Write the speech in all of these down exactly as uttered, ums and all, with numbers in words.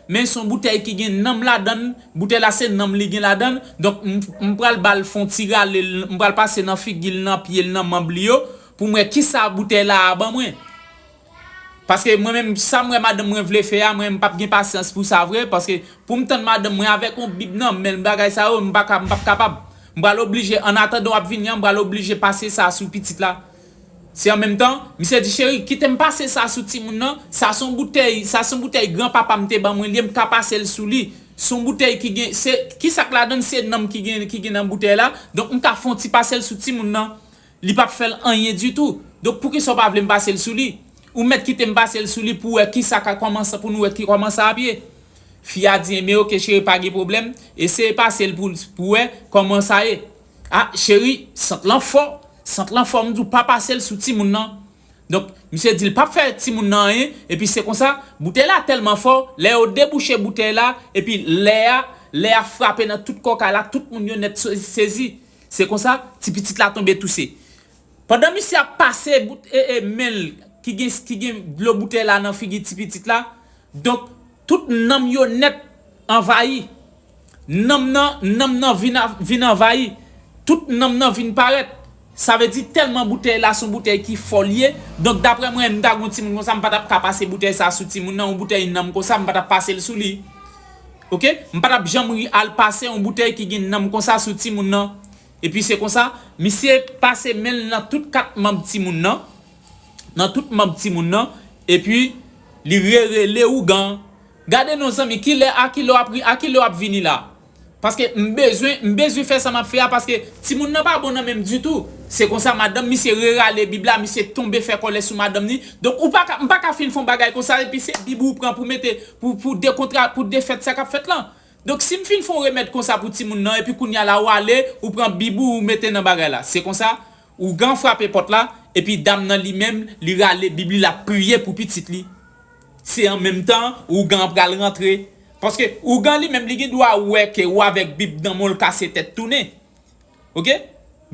Men se yon boutèy ki gen nanm ladan l, boutèy la se nanm li gen ladan l, donk m, m pral ba l fè yon ti rale l, m pral pase nan figi l, nan pye l, nan manm li yo, pou m wè kisa boutèy la a ban mwen. Paske mwen menm, sa m wè madanm mwen vle fè a, mwen m p ap gen pasyans pou sa vre, paske pou m tann madanm mwen avèk yon bib nan men l, bagay sa yo, m pa ka, m p ap kapab. M pral oblije, an atandan w ap vini an, m pral oblije pase sa sou pitit la. Se an menm tan, misye di, cheri, kite m pase sa sou timoun nan, sa se yon boutèy, sa se yon boutèy granpapa m te ban mwen li, m ka pase l sou li. Se yon boutèy ki gen, se, kisa k ladan l, se nanm ki gen, ki gen nan boutèy la. Donk, m ka fè yon ti pase l sou timoun nan. Li p ap fè l anyen ditou. Donk, poukisa w pa vle m pase l sou li? Ou mèt kite m pase l sou li pou wè kisa ka kòmanse, pou nou wè ki kòman sa ap ye. Fi a di, enben, oke, cheri, pa gen pwoblèm. Eseye pase l pou, pou wè kòman sa ye. A, cheri, sant lan fò. Sant lan fò, m di w pa pase l sou timoun nan. Donk, misye di l p ap fè timoun nan anyen, epi se konsa, boutèy la tèlman fò, lè yo debouche boutèy la, epi lè a, lè a frape nan tout kò kay la, tout moun yo nèt se-, sezi. Se konsa, ti pitit la tonbe touse. Pandan misye ap pase bout, e, e, men l ki gen, ki gen dlo boutèy la nan figi ti pitit la, donk, tout nanm yo nèt anvayi. Nanm nan, nanm nan vin, a- vin anvayi. Tout nanm nan vin parèt. Sa vle di tèlman boutèy la se yon boutèy ki fò l ye. Donk, daprè mwen, m ta gen yon timoun konsa, m pa t ap ka pase boutèy sa sou timoun nan, yon boutèy nanm konsa, m pa t ap pase l sou li. Oke? M pa t ap janm ri al pase yon boutèy ki gen nanm konsa sou timoun nan. Epi se konsa, misye pase men l nan tout kat manm timoun nan, nan tout manm timoun nan, epi li rerele ougan. Gade non zanmi, kilè, a kilè w ap, a kilè w ap vini la? Paske m bezwen, m bezwen fè sa m ap fè a, paske timoun nan pa bon nan men m ditou. Se konsa, madanm misye rerale bib la, misye tonbe fè kòlè sou madanm ni. Donk, ou pa ka, m pa ka fin fè yon bagay konsa, epi se bib ou pran pou mete, pou, pou dekontra, pou defèt sa k ap fèt lan. Donk, si m fin fè yon remèd konsa pou timoun nan, epi kounye a la, ou ale, ou pran bib ou, ou mete nan bagay la. Se konsa, ougan frape pòt la, epi dam nan li menm, li rale bib li, l ap priye pou pitit li. Se an menm tan, ougan an pral rantre. Paske ougan li menm, li gen dwa wè ke ou avèk bib nan men w, l kase tèt tounen. Oke?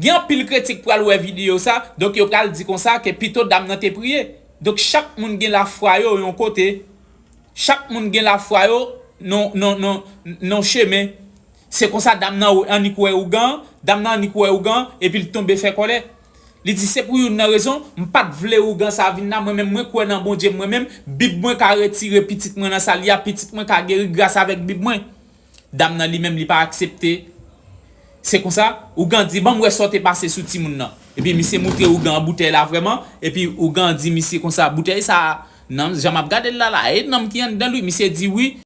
Gen anpil kritik pral wè videyo sa, donk yo pral di konsa ke pito dam nan te priye. Donk chak moun gen lafwa yo yon kote. Chak moun gen lafwa yo nan, nan, nan, nan chemen. Se konsa dam nan annik wè ougan, dam nan annik wè ougan, epi l tonbe fè kòlè. Li di se pou youn nan rezon, m pa t vle ougan sa vin la, mwen menm mwen kwè nan Bondye mwen menm, bib mwen ka retire pitit mwen nan sa l ye a, pitit mwen ka geri gras avèk bib mwen. Dam nan li menm li pa aksepte. Se konsa, ougan di, ban m wè sa w te pase sou timoun nan. Epi misye moutre ougan boutèy la vrèman, epi ougan di misye konsa, boutèy sa a, nanm, jan m ap gade l la la, e nanm ki anndan l wi. Misye di wi,